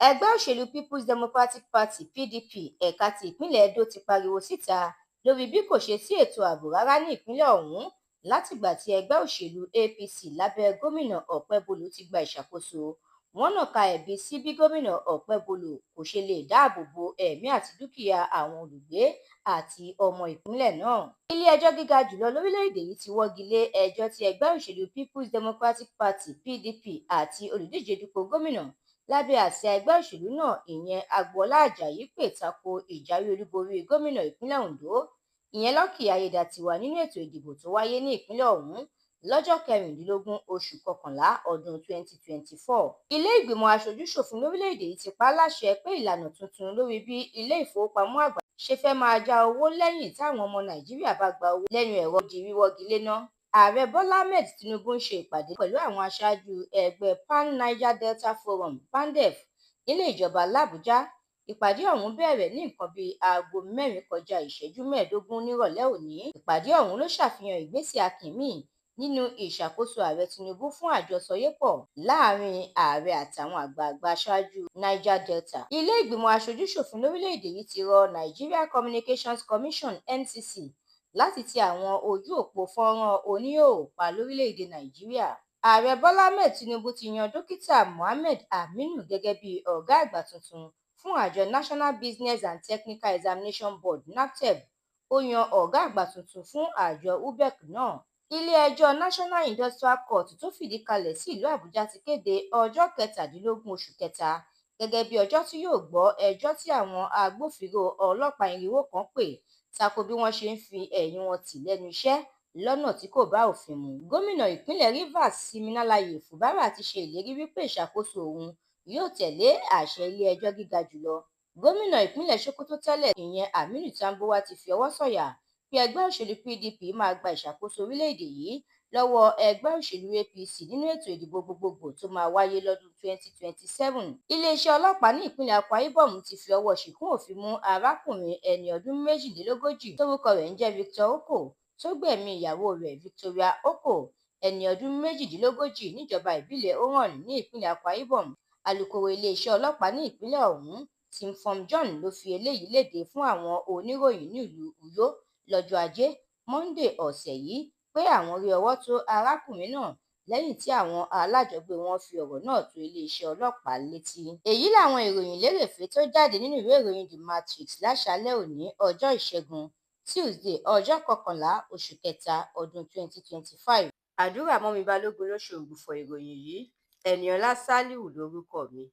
Ẹgbẹ́ òṣèlú Peoples Democratic Party (PDP) ẹ̀ka ti ìpínlẹ̀ Edo ti pariwo síta lórí bí kò ṣe sí ètò ààbò rárá ní ìpínlẹ̀ ọ̀hún látìgbà tí ẹgbẹ́ òṣèlú APC lábẹ́ gómìnà Okpebholo ti gba ìṣàkóso. Wọ́n nàka ẹ̀bi sí bí gómìnà Okpebholo kò ṣe lè dáàbò bo ẹ̀mí àti dúkìá àwọn olùgbé àti ọmọ ìpínlẹ̀ náà. Ilé-ẹjọ́ gíga jùlọ lórílẹ̀-èdè yìí ti wọ́gi lé ẹjọ́ tí ẹgbẹ́ òṣèlú Peoples Democratic Party (PDP) àti olùdíje dupò gómìnà lábẹ́ àsíá ẹgbẹ́ òṣèlú náà, ìyẹn Agboola Ajayi, pè tako ìjáwé olúborí gómìnà ìpínlẹ̀ Ondo, ìyẹn Lucky Aiyedàatiwá, nínú ètò ìdìbò tó wáyé ní ìpínlẹ̀ ọ̀hún lọ́jọ́ 16 oṣù kọkànlá ọdún 2024. Ilé ìgbìmọ̀ aṣojú-ṣòfin lórílẹ̀-èdè yìí ti pa á láṣẹ pé ìlànà tuntun lórí bí ilé ìfowópamọ́ àgbà ṣe fẹ́ máa já owó lẹ́yìn táwọn ọmọ Nàìjíríà bá gba owó lẹ́nu ẹ̀rọ di wíwọ́gi léná. Ààrẹ Bọ́lá Ahmed Tinubu ń ṣe ìpàdé pẹ̀lú àwọn aṣáájú ẹgbẹ́ Pan Niger Delta Forum (PANDEF) nílé ìjọba làbújá. Ìpàdé ọ̀hún bẹ̀rẹ̀ ní nǹkan bíi aago 4 kọjá ìṣẹ́jú 15 nírọ̀lẹ́ òní. Ìpàdé ọ̀hún ló ṣàfihàn ìgbésẹ̀ akin míì nínú ìṣàkóso ààrẹ Tinubu fún àjọsọyépọ̀ láàrin ààrẹ àtàwọn àgbààgbà aṣáájú Niger Delta. Ilé ìgbìmọ̀ aṣojú-ṣòfin lórílẹ̀-èdè yìí ti rọ Nigeria Communications Commission (NCC) láti ti àwọn ojú òpó fọ́nrán oníhòòhò pa lórílẹ̀-èdè Nàìjíríà. Ààrẹ Bọ́lá Ahmed Tinubu ti yan Dókítà Mohammed Aminu gẹ́gẹ́ bíi ọ̀gá àgbà tuntun fún àjọ National Business and Technical Examination Board (NABTEB). Ó yan ọ̀gá àgbà tuntun fún àjọ UBEC náà. Ilé-ẹjọ́ National Industrial Court tó fìdí kalẹ̀ sí ìlú Àbújá ti kéde ọjọ́ 17 oṣù kẹta gẹ́gẹ́ bíi ọjọ́ tí yóò gbọ́ ẹjọ́ tí àwọn agbófinró ọlọ́pàá 400 kan pè tako bí wọ́n ṣe ń fi ẹ̀yìn wọn tì lẹ́nu iṣẹ́ lọ́nà tí kò bá òfin mu. Gómìnà ìpínlẹ̀ Rivers Siminalayi Fubara ti ṣe ìlérí wípé ìṣàkóso òun yóò tẹ̀lé àṣẹ ilé-ẹjọ́ gíga jùlọ. Gómìnà ìpínlẹ̀ Sokoto tẹ́lẹ̀, ìyẹn Aminu Tambuwal, ti fi ọwọ́ sọ̀yà pé ẹgbẹ́ òṣèlú PDP máa gba ìṣàkóso orílẹ̀-èdè yìí lọ́wọ́ ẹgbẹ́ òṣèlú APC nínú ètò ìdìbò gbogbogbò tó máa wáyé lọ́dún 2027. Iléeṣẹ́ ọlọ́pàá ní ìpínlẹ̀ Akwa Ibom ti fi ọwọ́ ṣìnkún òfin mú arákùnrin ẹni ọdún 42 tórúkọ rẹ̀ ń jẹ́ Victor Oko tó gbẹ̀mí ìyàwó rẹ̀ Victoria Oko, ẹni ọdún 38, níjọba ìbílẹ̀ Oron ní ìpínlẹ̀ Akwa Ibom. Alūkkóró iléeṣẹ́ ọlọ́pàá ní ìpínlẹ̀ ọ̀hún, Timfom John, ló fi eléyìí lédè fún àwọn oníròyìn nílùú Uyo lọ́jọ́ Ajé Monde ọ̀sẹ̀ yìí pé àwọn rí ọwọ́ tó arákùnrin náà lẹ́yìn tí àwọn alájọgbé wọn fi ọ̀rọ̀ náà tó iléeṣẹ́ ọlọ́pàá létí. Èyí làwọn ìròyìn lérèfé tó jáde nínú ìwé ìròyìn The Matrix láṣáálẹ́ òní ọjọ́ Ìṣẹ́gun Tuesday, ọjọ́ 11 oṣù kẹta ọdún 2025. Àdúrà mọ́mi Balógun ló ṣe ògbufọ̀ ìròyìn yìí. Eniola Saliu lórúkọ mi.